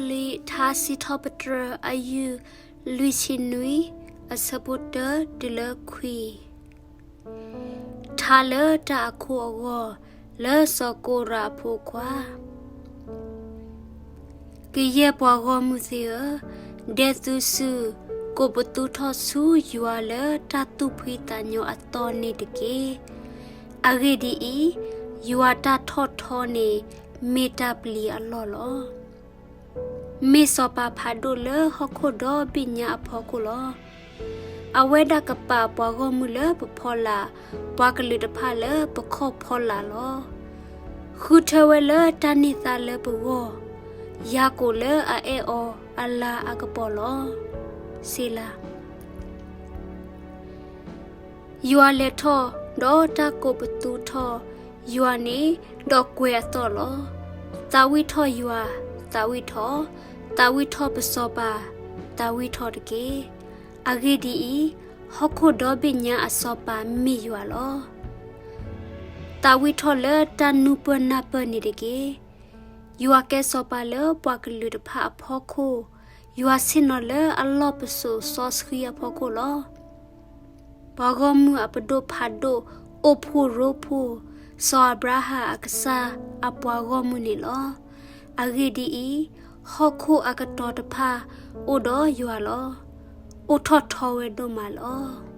လံာ်ထါစံးထီၣ်ပတြၢၤ အယုၢ်လွံၢ်ဆံနွံ, အဆၢဖိတၢတုၤလၢခွံ. ထါလၢတၢ်အခိၣ်အဂီၢ် လၢစီၤကိရးအဖိခွါ. ကယဲၢ်ပှၤဂီၢ်မုၢ်သ့ၣ်ဧၢ, ဒဲးသုစုကိးပသူထီၣ်ဆူယွၤလၢတၢ်သူၣ်ဖှံသးညီအသီန့ၣ်တက့ၢ်. အဂ့ၢ်ဒ်အံၤ, ယွၤတၢ်ထီၣ်ထီန့ၣ် မ့ၢ်တၢ်ပျံၤအလီၢ်လီၤ. မ့ၢ်စီၤပၤဖးဒိၣ်လၢဟီၣ်ခိၣ်ဒီဘ့ၣ်ညါအဖီခိၣ်လီၤ. အဝဲဒၣ်ကပာ်ပှၤဂီၢ်မုၢ်လၢပဖီလာ်, ပှၤကလုာ်တဖၣ်လၢပခီၣ်ဖီလာ်လီၤ. ဃုထၢဝဲလၢတၢ်န့ၢ်သါလၢပဂီၢ်, ယၤကိာ်လၢအအဲၣ်အီၤအလၤအကပီၤလီၤ. စ့လၤ. ယွၤလဲၤထီၣ်, ဒီးတၢ်ကိးပသူထီၣ်ယွၤန့ၣ်, ဒီးကွဲၤအသီၣ်လီၤ. သးဝံၣ်ထီၣ်ယွၤ, သးဝံၣ်ထီၣ်, သးဝံၣ်ထီၣ်ပစီၤပၤ, သးဝံၣ်ထီၣ်တက့ၢ်. အဂ့ၢ်ဒ်အံၤ, ဟီၣ်ခိၣ်ဒီဘ့ၣ်ညါအစီၤပၤမ့ၢ်ယွၤလီၤ. သးဝံၣ်ထီၣ်လၢတၢ်နူၢ်ပၢၢ်နၢ်ပၢၢ်န့ၣ်တက့ၢ်. ယွၤကဲစီၤပၤလၢပှၤကလုာ်တဖၣ်အဖီခိၣ်, ယွၤဆ့ၣ်နီၤလၢအလီၢ်ပစိာ်စီဆှံအဖီခိၣ်လီၤ. ပှၤဂီၢ်မုၢ်အပဒိၣ်ဖးဒိၣ်အိၣ်ဖှိၣ်ရိဖှိၣ်, စီၤအၤဘြၤဟၣ်အကစၢ်အပှၤဂီၢ်မုၢ်န့ၣ်လီၤ. အဂ့ၢ်ဒ်အံၤ, ဟီၣ်ခိၣ်အကတီၤတဖၣ်အိၣ်ဒီးယွၤလီၤ. အိၣ်ထီၣ်ထီဝဲဒိၣ်မးလီၤ.